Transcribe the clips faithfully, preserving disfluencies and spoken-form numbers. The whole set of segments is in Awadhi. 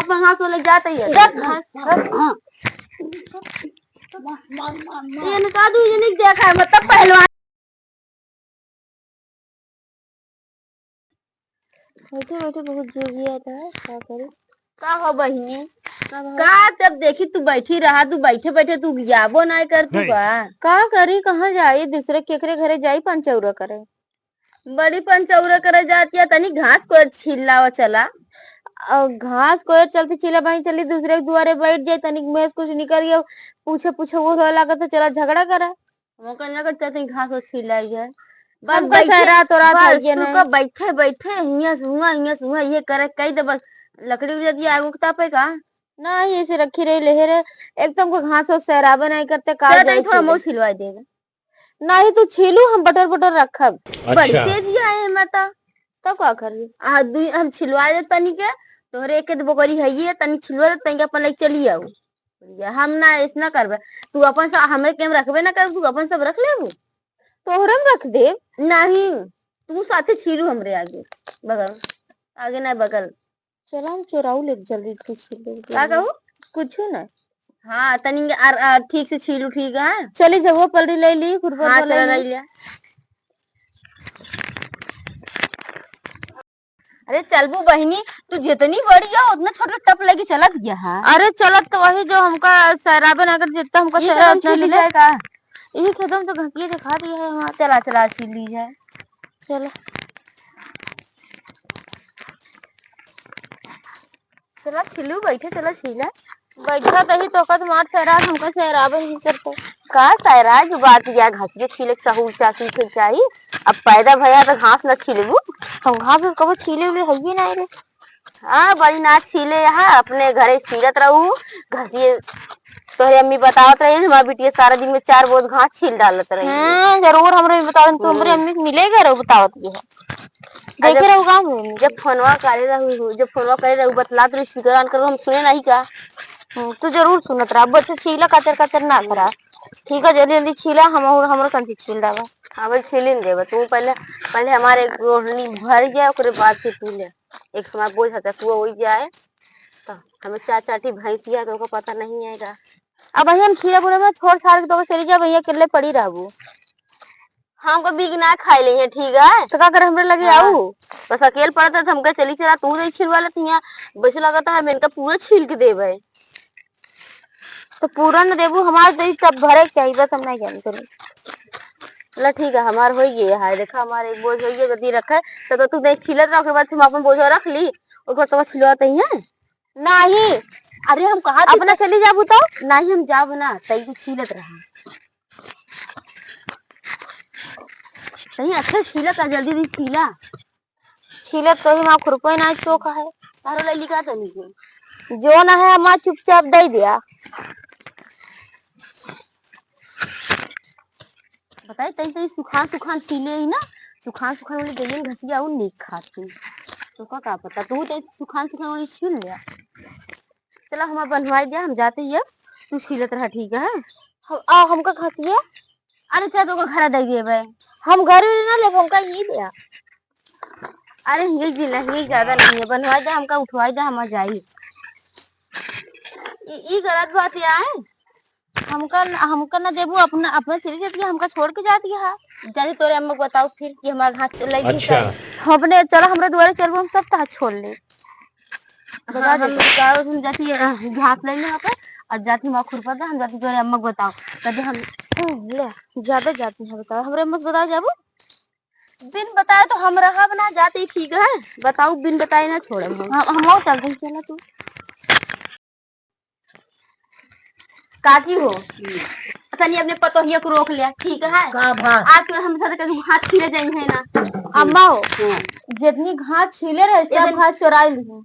घास वाले जाते ही है। जब घास, हाँ। ये इनका दू, ये नहीं देखा है, मतलब पहलवान। बैठे बैठे बहुत जोगिया था, का करी? का हो बहिनी? का भा? का जब देखी तू बैठी रहा, तू बैठे बैठे तू गियाबो नाय करती नहीं। बा। का करी, कहाँ जाई, दूसरे केकरे घरे जाई पंचौरा करे? बड़ी पंचौरा करे जातिया, तनी घास कोयर छील लावा चला। अ, घास कोयर चलती छीला बाई चली दूसरे के दुआरे बैठ जाए, तनिक में से कुछ निकल गया, पूछे पूछे वो रोए लागत तो चला झगड़ा करे। हमका ना करते तनी घास को छील लाई है। बस हमका बैठे, सहरा तोरा बस था ये तू नहीं। का बैठे बैठे हियां से हुआं, हियां से हुआं, ये करे कही दे बस। लकड़ी उजर दिया आगू के तापे का? नहीं, ऐसे रखी रही लेहे रे। एक तो हमको घास को सहराबे नहीं करते, का चल जाए तनी थोड़ा छीले। मऊ छिलवाई देबे। नाही, तू छीलू, हम बटर बटर रखब। बड़ी अच्छा। तेजी आए है माता। तब का करी? आ, दुई हम छिलवा दे तनी के, तोहरे एक एक बोकरी है ये, तनी छिलवा दे, तनी के अपन लेके चली आऊ। बढ़िया, हम ना ऐस ना करबे। तू अपन सब हमरे के में रखबे ना कर, तू अपन सब रख लेबू। तोहरे में रख देब। नहीं, तू साथे छीलू हमरे आगे, बगल, आगे ना बगल। चला हम चोराऊ ले जल्दी से छील लेबे। का कहू? कुछ ना। हाँ, तनी आर, आर, ठीक से छीलू, ठीक है? चली जगह पलड़ी ले ली, खुरपा हाँ, पलड़ी चला ले ले। लिया। अरे चलबू बहिनी, तू जितनी बड़ी है उतना छोटा टप लेके चलत गया है। अरे चलत तो वही जो हमका सैराबे ना कर, जितना हमका ये सहरा तो हम उतना छीली ले ले। जाए का? यही खेतों में तो घसिया दिखा दिया है हमारा। चला, चला, छीली जाए। चला। चला छिलू, बैठे, चला छीला। बैठा तही तो कद मार सहरा, हमका सहराबे नहीं करते। का सहरा के बात या घसिया छीले के सहूर चा सीखे के चाही। अब पैदा भया तो घास न छीलबू। हम घास कबो छीले उले हइये ना रे। हाँ, बड़ी ना छीले यहाँ, अपने घरे छीलत रहू। घसिए तोहरे अम्मी बतावत रही, हमार बिटिया सारा दिन में चार बोझ घास छील डालत रही। हाँ, जरूर हमरे भी बतावत, तू हमरे हम्म। अम्मी के मिले गए रहो बतावत ये है। आ देखे जब, रहू गाँव में। जब फोनवा करे रहू, जब फोनवा करे रहू, बतलात रही, स्पीकर on करो, हम सुने नहीं का? हम्म, तू जरूर सुनत रहा, बस छीला कचर कचर ना करा। ठीक है, जल्दी जल्दी छीला, हम और हमरो संग छील डाला। हाँ, भाई छीलिन देबा, तू पहले, पहले हमारे एक ओढ़नी भर गया, ओकरे बाद फिर तू ले। एक हमार बोझ हटा, तू हो जाए, तो हमें चार चार ठी भैंसिया, तो ओकर पता नहीं आएगा। अब भैया हम खीरा पूरे में छोड़ छाड़ के तो चली जा भैया, अकेले पड़ी रहबू। हमको बिग ना खाई ले है, ठीक है? तो का करे हमरे लगे हाँ। आऊ? बस अकेल पड़त है तो हमका चली चला, तू नहीं छिलवा लेती है। बस लगता है मैं इनका पूरा छील के देबे। तो पूरा न देबू, हमार तो ई सब भरे के चाहिए, बस हम नहीं जानते नहीं। ला ठीक है, हमार हो गए है, देखा हमार एक बोझ हो गए, जल्दी रखे, तब तो तू नहीं छीलत रहा, ओकर बाद हम अपन बोझ रख ली, ओकर बाद तो छिलवा तही है। नहीं। अरे हम कहा थी अपना तो चली जाबू तो? नहीं, हम जाब ना, तई तू छीलत रहा। तई अच्छा छीलत आ, जल्दी जल्दी छीला। छीलत तो ही माँ खुरपे ना चोखा है। तारो ले लिखा तो नहीं है। जो ना है माँ चुपचाप दे दिया। बताई, तई, तई सुखान, सुखान छीले ही ना, सुखान, सुखान वाली देलियन घसिया उ नीक खाती। तो का, का पता, तू तई सुखान, सुखान वाली छील ले। चला, हमार बनवाई दिया, हम जाते ही अब, तू छीलत रहा, ठीक है? हम, आ, हमका घसिया? अरे, चल, तो घर दे दिए बे। हम घर में ना ले, हमका ये दिया। अरे, हिल जी, नहीं, ज्यादा नहीं है, बनवाई दे, हमका उठवाई दे, हम जाई। ई, ई गलत बात या है। हमका न, हमका न देबू, अपना, अपना चली जाती है, हमका छोड़ के जाती है। जाती तोरे अम्मा को बताओ फिर कि हमारा घास चल रही अच्छा। है। अपने चलो, हमरे दुआरे चलबो, हम सब तहार छोड़ ले। बता हाँ, दे। हम बताओ, हम जाती है, अ, घास ले ले वहाँ पे, और जाती माँ खुरपा दे, हम जाती तोरे अम्मा को बताओ। कदे हम, हम्म, ले, ज्यादा जाती है, बताओ, हमरे अम्मा से बताओ जाबू। बिन बताए तो हम रहब ना, जाती ठीक है, बताओ, बिन बताए ना छोड़ब हम। हम, हम और चलते हैं, चला तू। काकी हो, हम्म। तनी अपने पतोहिया को रोक लिया, ठीक है? का भा? आज तो हम साथ कभी घास छीले जाई है ना। अम्मा हो, हाँ। जितनी घास छीले रहे, सब इतन- घास चोराई ली।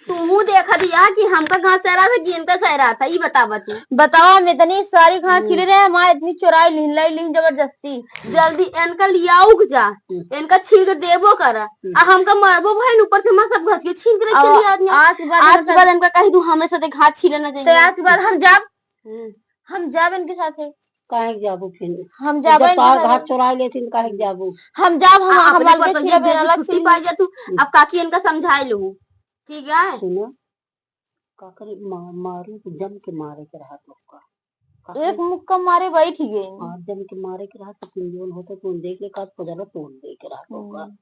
तुहू देखा दिया कि हमका घास सहरा था कि इनका सहरा था, ई बतावा तू। बतावा, हम इतनी सारी घास हम्म। छीले रहे, हमारे इतनी चोराई लीन, लाई लीन जबरदस्ती। जल्दी इनका लियाऊ के जा, हम्म। इनका छील के देबो करा, हम्म। आ हमका मरबो भाई, ऊपर से हमार सब घास के छील के अब चली आदमी। आज के बाद आज हम के बाद इनका कह दू, हमरे साथे घास छीले ना तो जाइए। आज के बाद हम जाब, हम्म। हम जाब इनके साथे। काहे के जाबू फिर? हम जाब जब इनके तोहार साथे। घास चोराई लेथिन, काहे के जाबू? हम जाब, हम, आ, हम अपने अलगे पतोहिया छीले के बेरा छुट्टी छीले। पा जा तू, हम्म। अब काकी इनका समझाए लू, ठीक है? सुनो, का करे, मा-, मारे तो जम के मारे के रहा तो का। का एक करे? मुक्का मारे बैठ गई। हाँ, जम के मारे के रहा तो तुम जौन होता तो देख के काट पजाला तोड़ दे के रहा तो का। हम्म।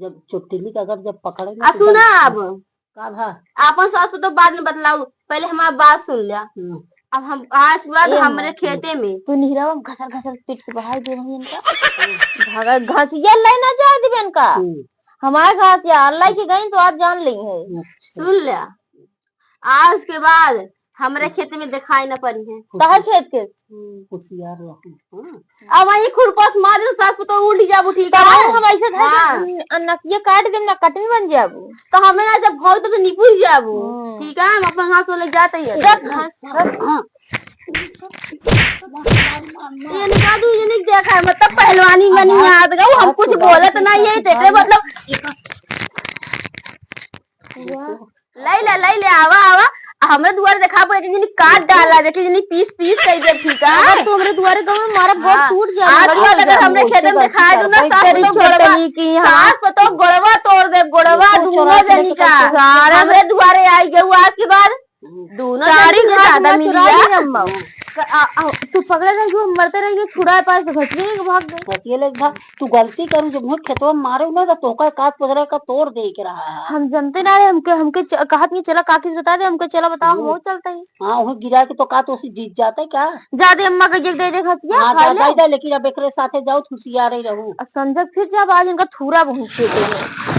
जब चुटली का अगर जब पकड़े ना आ, तो सुना जम-, अब। का भा? आपन सास को तो बाद में बतलाऊ, पहले हमार बात सुन लिया। हम्म। अब हम आज के बाद ए हमरे माँ, खेते में। तू निहरावा में घसर घसर पीट के बहाई दे वहीं इनका। भागा घसिया ले ना जाए दिबे इनका। हम्म। हमारे घसिया अल्लाह की गई तो आज जान ली है। हम्म। सुन लिया, आज के बाद हमरे खेते में दिखाई ना पड़ी है। काहे खेत के? हम्म। होशियार रहू, हाँ। अब वही खुरपस मार दे, सास को तो उल्टी जाबू, ठीक तब है? हम ऐसे धर के हाँ। न-, नकिया काट देम ना, कटनी बन जाबू। तो हमें ना जब भौंक दे तो निपुर जाबू। हम्म। ठीक है, हम अपन घास वाले जाते हैं। रख, रख। हाँ। इनका दू जने के देखा है, मतलब पहलवानी बनी याद गऊ, हम कुछ बोलत नहीं है, तेरे मतलब ले ले, ले ले, आवा, आवा। आ, हमरे दुआरे देखा, एक जनी काट डाला, एक जनी पीस पीस कर दे, ठीक है? अगर तू हमरे दुआरे गऊ में मारा, गोड़ हाँ। टूट जाए, आज लड़िया बाद अगर हमरे खेते में देखा दू ना, सास पतोह गोड़वा, सास पतोह गोड़वा तोड़ दे, गोड़वा दोनों जनी का। हमरे दुआरे आई गऊ आज के बाद, दोनों साड़ी जनी के ज्यादा मिली है। अम्मा। क-, आ, आ, तू पकड़े रह गयो, मरते रह गयो, छुड़ा पास तो घटिए लेके भाग गए। घटिए लेके भाग। तू गलती करू, जब मुँह खेतवा में मारे ना, तो तोका काट पकड़े का तोड़ दे के रहा है। हम जनते ना रहे, हमके, हमके च-, कहत नहीं चला, काकी से बता दे, हमके चला बताओ, हम हम्म। वो चलते हैं। हाँ, वही गिरा के तो का तो उसी जीत जाते क्या? जा दे अम्मा के दे दे घटिया, हाँ, खा जा, ले। जा, जा, लेकिन अब एकरे साथे जाओ, तो हुशियार ही रहू। आ संझा फिर जब आज इनका थूरा बहुत खेते में।